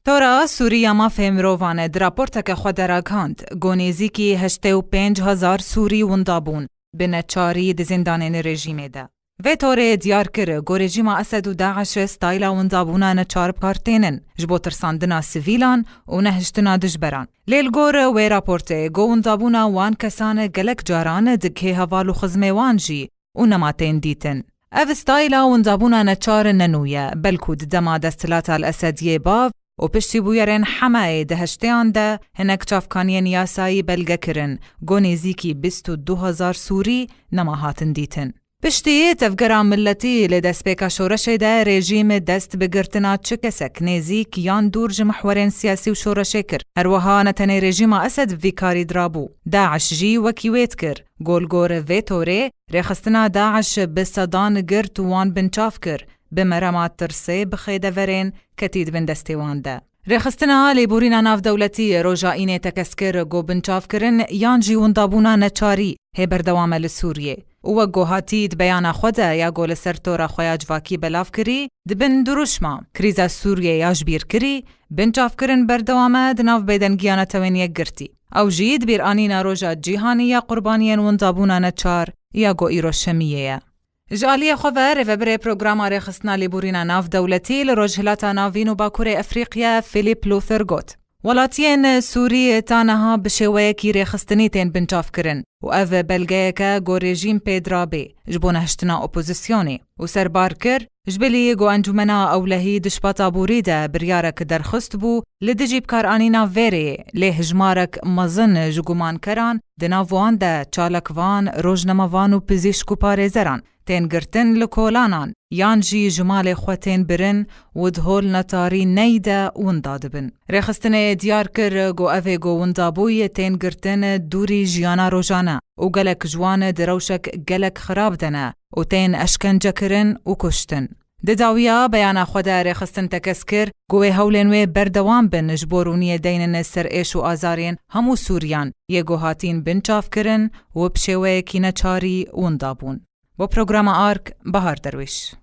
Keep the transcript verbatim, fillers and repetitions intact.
Tora Sûrî ya Mafê Mirovan di raporteke xwe de ragihand ku nêzîkî heştê û pênc hezar Sûrî winda bûn bi neçarî di zîndanên rejîmê de. Vê torê diyar kir ku rejîma Esed û DAIŞ stayla windabûna neçar bi kar tênin ji bo tirsandina sivîlan û nehiştina dijberan. Lê li gor wê raportê, ku windabûna wan kesan gelek caran di kê heval û xizmê wan jî û nema tên dîtin. Ev stayla windabûna neçar ne nû ye, belkû di dema desthilata li Esediyê bav û piştî bûyerên Hemayê di heştêyan de hinek çavkaniyên yasayî belge kirin, ku nêzîkî bîst û du hezar Sûrî nema hatin dîtin. Piştî tevgera miletî li destpêka şoreşê de rejîm dest bi girtina çi kesek nêzîk yan dûr ji mihwerên siyasî û şoreşê kir. Her wiha ne tenê rejîma Esed bi vî karî dirabû. DAIŞ jî wekî wê dikir. Ku li gor vê torê, rêxistina DAIŞ bi sedan girt û wan binçav kir, bi merema tirsê bi xêdeverên ketî di bin destê wan de. Rêxistina Lêborîna Navdewletî roja Înê tekez kir ku binçavkirin yan jî windabûna neçarî hê berdewam e li Sûriyê û wek ku hatî di beyana xwe de ya ku li ser tora xwe ya civakî belav kirî, di bin dirûşma krîza Sûriyê ya ji bîr kirî, binçavkirin berdewam e di nav bêdengiya Netewên Yekgirtî. Ew jî di bîranîna Roja Cîhanî ya Qurbaniyên Windabûna Neçar ya ku îro Şemiyê ye. Ji aliyê xwe ve rêvebirê Programa Rêxistina Lêborîna Navdewletî li Rojhilata Navîn û Bakurê Efrîqya Philip Luther got, Welatiyên Sûrî ta niha bi şêweyekî rêxistinî tên binçavkirin û ev belgeyeke ku rejîm pê dirabê ji bo nehiştina opozisyonê û serbar kir, ji bilî ku Encûmena Ewlehî di şibata borî de biryarek derxist bû li dijî bikaranîna vê rêyê, lê hijmarek mezin ji gumankeran, di nav wan de çalakvan, rojnamevan û pizîşk û parêzeran, tên girtin li kolanan yan jî ji malê xwe tên birin û di hol netarî ney de winda dibin. Rêxistinê diyar kir ku ev ê ku windabûyî tên girtin dûrî jiyana rojane û gelek ji wan di rewşek gelek xirab de ne û tên eşkencekirin û kuştin. Di dawiya beyana xwe de rêxistin tekez kir ku wê hewlên wê berdewam bin ji bo rûniyê deynin ser êş û azarên hemû Sûriyan yê ku hatîn binçavkirin û bi şêweyekî neçarî winda bûn. Bo programa Ark, Bahar Derwîş.